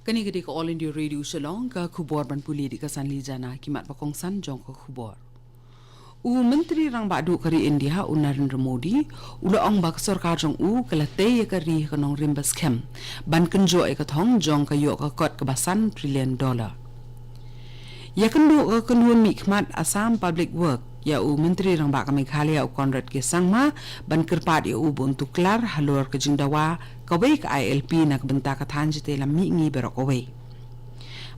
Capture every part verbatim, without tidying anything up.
Kane ka dei ka All India Radio Shillong, ka khubor ban pule da ka Sanli Jana. Ki mat ba kongsan jong ka khubor. U Myntri Rangbah Duh ka ri India, u Narendra Modi, u la ong ba ka sorkar jong u ka la tei ïa ka ri ha ka nongrim ba skhem ban kynjoh ïa ka thong jong ka ïoh ka kot kaba san trillion dollar. Ïakynduh ka kynhun mihkhmat Assam Public Work ïa u Myntri Rangbah ka Meghalaya, u Conrad K Sangma, ban kyrpad ïa u ba un tuklar halor ka jingdawa kawei ka I L P na ka bynta ka thaiñ shatei lam mihngi baroh kawei.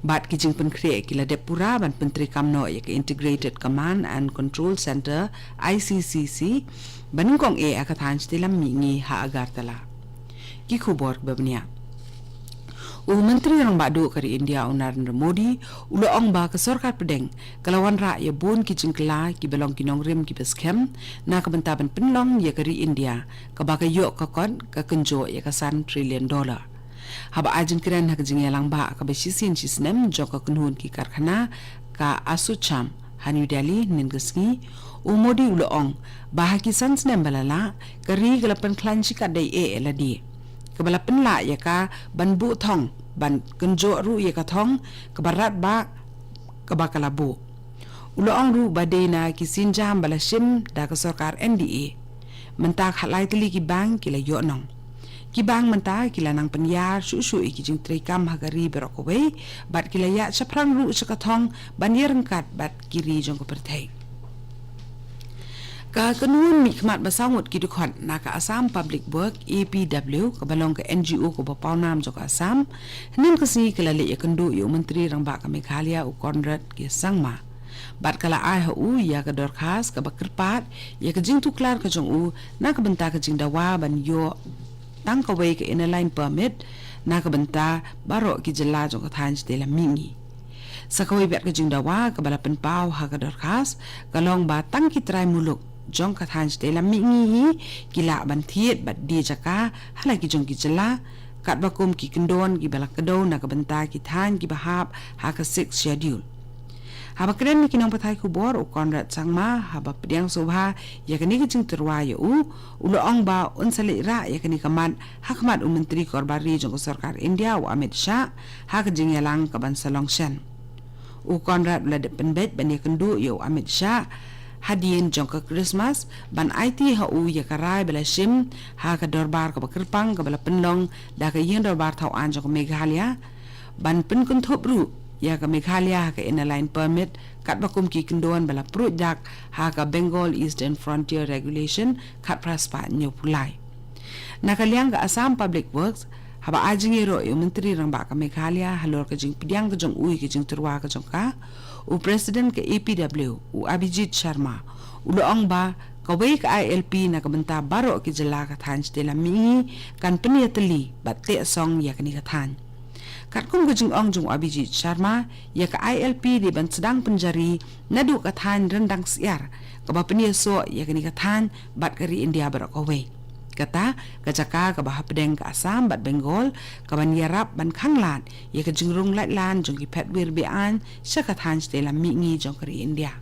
Bad ki jingpynkhreh ki la dep pura ban pyntreikam noh ïa ka Integrated Command and Control Centre, I C C C, ba nyngkong eh ha ka thaiñ shatei lam mihngi ha Agartala. Ki khubor ba bniah. U Myntri Rangbah Duh ka ri India, u Narendra Modi, u la ong ba ka sorkar pdeng ka la wanrah ïa bun ki jingkylla kiba long ki nongrim kiba skhem na ka bynta ban pynlong ïa ka ri India kaba ka ïoh ka kot ka kynjoh ïa ka san trillion dollar. Haba ai jingkren ha ka jingïalang bah kaba shisien shisnem jong ka kynhun ki karkhana ka ASSOCHAM ha New Delhi hynnin ka sngi, u Modi u la ong ba ha ki san snem ba la lah, ka ri ka la pynkhlaiñ shikatdei eh ïa lade, kaba la pynlah ïa ka ban buh thong, ban kynjoh ruh ïa ka thong kaba radbah kaba ka la buh. U la ong ruh ba dei na ki sienjam ba la shim da ka sorkar N D A, mynta khatlai tylli ki bank ki la ïoh nong. Ki bank mynta ki la nang pynïar shuh shuh ïa ki jingtreikam ha ka ri baroh kawei, bad ki la ïaid shaphrang ruh sha ka thong ban ïaryngkat bad ki ri jong ka pyrthei. Ka kynhun mihkhmat ba saw ngut ki dkhot na ka Assam Public Work, A P W, kaba long ka N G O kaba pawnam jong ka Assam, hynnin ka sngi ka la leit ïakynduh ïa u Myntri Rangbah ka Meghalaya, u Conrad K Sangma. Bad ka la ai ha u ïa ka dorkhas kaba kyrpad ïa ka jingtuklar ka jong u na ka bynta ka jingdawa ban ïoh tang kawei ka Inner Line Permit na ka bynta baroh ki jylla jong ka thaiñ shatei lam mihngi. Sa kawei pat ka jingdawa kaba la pynpaw ha ka dorkhas ka long ba tang ki trai muluk jong ka thaiñ shatei lam mihngi hi ki lah ban thied bad die jaka ha la ki jong ki jylla, katba kum ki kyndon kiba la kdew na ka bynta ki thaiñ kiba hap ha ka Sixth Schedule. Haba kren ïa ki nongpathai khubor, u Conrad Sangma, haba pdiang sngewbha ïa kane ka jingtyrwa ïa u, u la ong ba un sa leit rah ïa kane ka mat ha khmat u Myntri Korbar Ri jong ka Sorkar India, u Amit Shah, ha ka jingïalang kaban sa long shen. U Conrad u la dep pynbeit ban ïakynduh ïa u Amit Shah hadien jong ka Christmas, ban aiti ha u ïa ka rai ba la shim ha ka dorbar kaba kyrpang kaba la pynlong da ka Ïing Dorbar Thaw Aiñ jong ka Meghalaya, ban pynkynthup ruh ïa ka Meghalaya ha ka Inner Line Permit, katba kum ki kyndon ba la pruid dak ha ka Bengal Eastern Frontier Regulation khatphra spah hynñiewphew lai. Na ka liang ka Assam Public Works, haba ai jingïaroh ïa u Myntri Rangbah ka Meghalaya halor ka jingpdiang ka jong u ïa ka jingtyrwa ka jong ka, u President ka A P W, u Abhijit Sharma, u la ong ba kawei ka I L P na ka bynta baroh ki jylla ka thaiñ shatei lam mihngi kan pynïatylli bad teh song ïa kane ka thaiñ. Katkum ka jingong jong u Abhijit Sharma, ïa ka I L P dei ban sdang pynjari naduh ka thaiñ Ryndang Syiar, kaba pynïasoh ïa kane ka thaiñ bad ka ri India baroh kawei. Kata ka jaka kaba hapdeng ka Assam bad Bengal, kaban ïarap ban khanglad ïa ka jingrung laitlan jong ki phetwir be-aiñ sha ka thaiñ shatei lam mihngi jong ka ri India.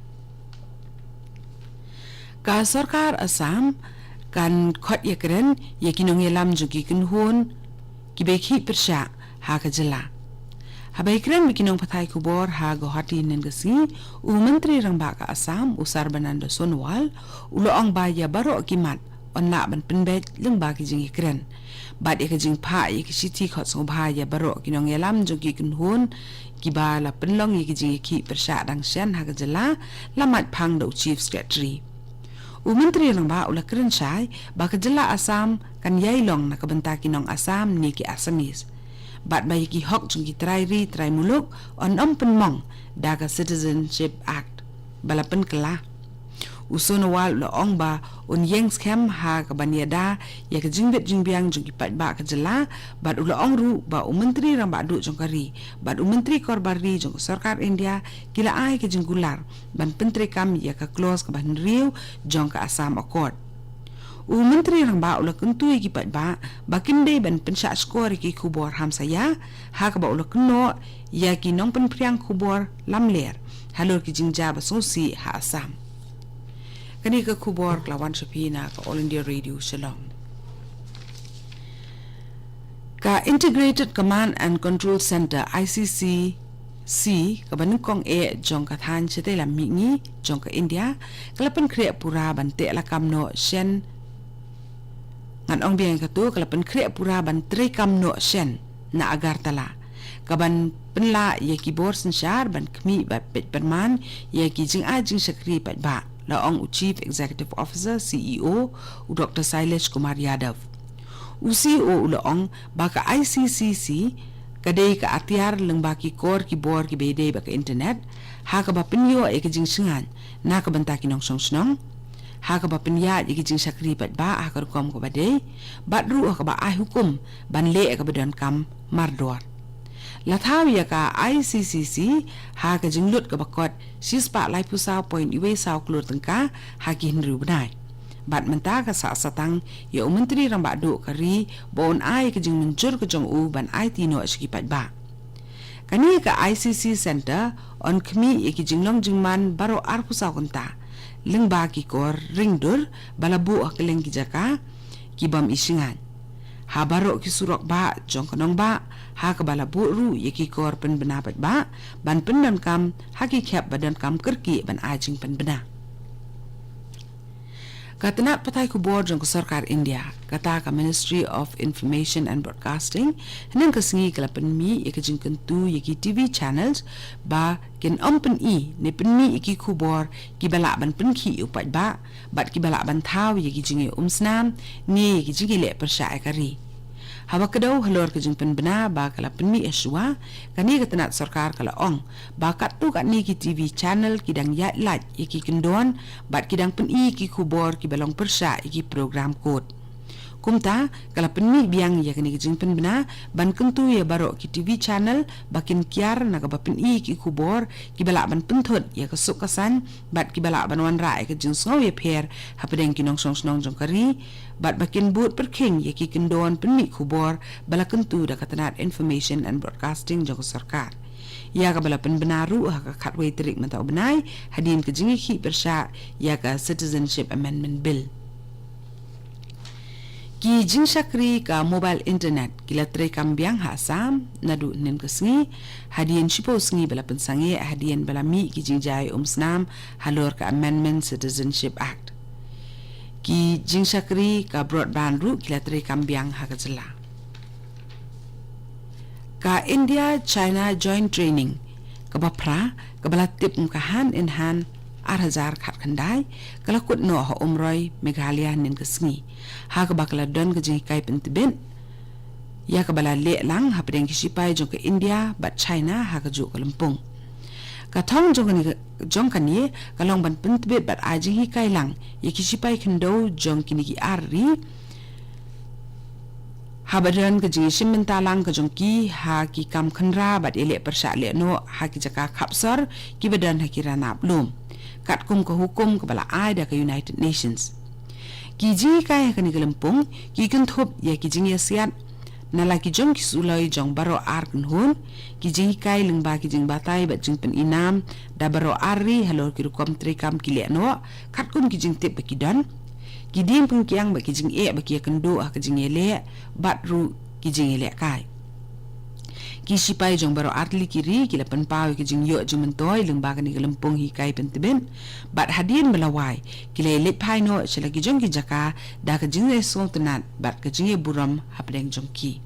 Ka sorkar Assam kan khot ïakren ïa ki nongïalam jong ki kynhun kiba ïakhih pyrshah ha ka jylla. Haba ïakren bad ki nongpathai khubor ha Guwahati hynnin ka sngi, u Myntri Rangbah ka Assam, u Sarbananda Sonowal, u la ong ba ïa baroh ki mat yn lah ban pynbeit lyngba ki jingïakren. Bad ïa ka jingphah ïa ki shithi khot sngewbha ïa baroh ki nongïalam jong ki kynhun kiba la pynlong ïa ki jingïakhih pyrshah dang shen ha ka jylla, la mad phang da u Chief Secretary. U Myntri Rangbah u la kren shai ba ka jylla Assam kan ïai long na ka bynta ki nong Assam ne ki Assamese, bad ba ïa ki hok jong ki trai ri trai muluk yn ym pynmong da ka Citizenship Act ba la pynkylla. U Sonowal u la ong ba un ïeng skhem ha kaban ïada ïa ka jingbit jingbiang jong ki paidbah ka jylla, bad u la ong ruh ba u Myntri Rangbah Duh jong ka ri bad u Myntri Korbar Ri jong ka Sorkar India ki la ai ka jingkular ban pyntreikam ïa ka clause kaba hynriew jong ka Assam Accord. U Myntri Rangbah u la kyntu ïa ki paidbah ba kim dei ban pynshah shkor ïa ki khubor hamsaïa, ha kaba u la kynnoh ïa ki nongpynphriang khubor lamler halor ki jingjia ba sngewsih ha Assam. Kane ka khubor ka la wan sha phi na ka All India Radio Shillong. Ka Integrated Command and Control Center, I C C C, kaba nyngkong eh jong ka thaiñ shatei lam mihngi jong ka India, ka la pynkhreh pura ban teh lakam noh shen. Ngan ong biang ïa kato, ka la pynkhreh pura ban treikam noh shen na Agartala, kaban pynlah ïa ki bor synshar ban khmih bad peit pynman ïa ki jingai jingshakri paidbah, la ong u Chief Executive Officer, C E O, u Doctor Sailesh Kumar Yadav. U C E O u la ong ba ka I C C C ka dei ka atiar lyngba ki kor ki bor kiba ïadei bad ka internet, ha kaba pynïoh ïa ka jingshngaiñ na ka bynta ki nongshong shnong, ha kaba pynïaid ïa ka jingshakri paidbah ha ka rukom kaba dei, bad ruh ha kaba ai hukum ban leh ïa kaba donkam mardor. La thaw ïa ka I C C C ha ka jinglut kaba kot shispah laiphew saw point wei saw klur tyngka ha ki hynriew bnai. Bad mynta ka sah satang ïa u Myntri Rangbah Duh ka ri ba un ai ka jingmynjur ka jong u ban aiti noh sha ki paidbah. Kane ka I C C Center yn khmih ïa ki jinglong jingman baroh arphew saw kynta, lyngba ki kor ring dur ba la buh ha kylleng ki jaka ki bym i shngaiñ, ha baroh ki surok bah jong ka nongbah, ha kaba la buh ruh ïa ki kor pynbna paidbah ban pyndonkam ha ki khep ba donkam kyrkieh ban ai jingpynbna. Ka tnat pathai khubor jong ka sorkar India, kata ka Ministry of Information and Broadcasting, hynnin ka sngi ka la pynmih ïa ka jingkyntu ïa ki T V channels ba kin ym pyni ne pynmih ïa ki khubor kiba lah ban pynkhih ïa u paidbah, bad kiba lah ban thaw ïa ki jingïaumsnam ne ïa ki jingïaleh pyrshah ïa ka ri. Haba kdew halor ka jingpynbna ba ka la pynmih ha shuwa, kane ka tnat sorkar ka la ong ba katto katne ki T V channel ki dang ïaid lait ïa ki kyndon bad ki dang pyni ki khubor kiba long pyrshah ïa ki program court. Kumta ka la pynmih biang ïa kane ka jingpynbna ban kyntu ïa baroh ki T V channel ba kin kiar na kaba pyni ki khubor kiba lah ban pynthut ïa ka suk ka saiñ bad kiba lah ban wanrah ïa ka jingsngew ïapher hapdeng ki nongshong shnong jong ka ri, bad ba kin bud pyrkhing ïa ki kyndon pynmih khubor ba la kyntu da ka tnat Information and Broadcasting jong ka sorkar, ïa kaba la pynbna ruh ha ka khatwei tarik mynta u bnai hadien ka jingïakhih pyrshah ïa ka Citizenship Amendment Bill. Ki jingshakri ka mobile internet ki la treikam biang ha Assam naduh hynnin ka sngi, hadien shiphew sngi ba la pynsangeh hadien ba la mih ki jingjia umsnam halor ka Amendment Citizenship Act. Ki jingshakri ka broadband ruh ki la treikam biang ha ka jylla. Ka India China Joint Training kaba phra, kaba la tip kum ka Hand in Hand ar hajar khatkhyndai, ka la kut noh ha Umroi, Meghalaya, hynnin ka sngi, ha kaba ka la don ka jinghikai pyntbit ïa kaba la leh lang hapdeng ki shipai jong ka India bad China ha kajuh ka lympung. Ka thong jong kane, jong kane ka long ban pyntbit bad ai jinghikai lang ïa ki shipai khyndew jong kine ki ar ri, haba don ka jingïashim bynta lang ka jong ki ha ki kam khynra bad ïaleh pyrshah lehnoh ha ki jaka khapsor kiba don ha ki ranab lum, katkum ka hukum kaba la ai da ka United Nations. Ki jinghikai ha kane ka lympung ki kynthup ïa ki jingïasiat na la ki jong ki suloi jong baroh ar kynhun, ki jinghikai lyngba ki jingbatai bad jingpyni nam da baroh ar ri halor ki rukom treikam ki lehnoh, katkum ki jingtip ba ki don, ki dieng pynkiang bad ki jingeh ba ki ïakynduh ha ka jingïaleh bad ruh ki jingïalehkai. Ki shipai jong baroh ar tylli ki ri ki la pynpaw ïa ki jingïoh jingmyntoi lyngba kane ka lympung hikai pyntbit, bad hadien ba la wai ki la ïaleit phai noh sha la ki jong ki jaka da ka jingïasngewtynnat bad ka jingïaburom hapdeng jong ki.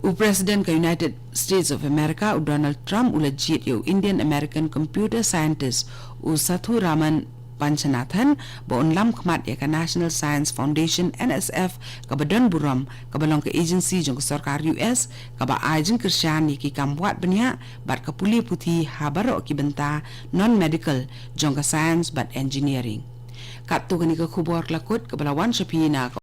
U President ka United States of America, u Donald Trump, u la jied ïa u Indian American computer scientist, u Sathu Raman Panchanathan, ba un lam khmat ïa ka National Science Foundation, N S F, kaba don burom, kaba long ka agency jong ka sorkar U S kaba ai jingkyrshan ïa ki kam wad bniah bad ka pule puthi ha baroh ki bynta non-medical jong ka science bad engineering. Katto kane ka khubor ka la kut kaba la wan sha phi na ka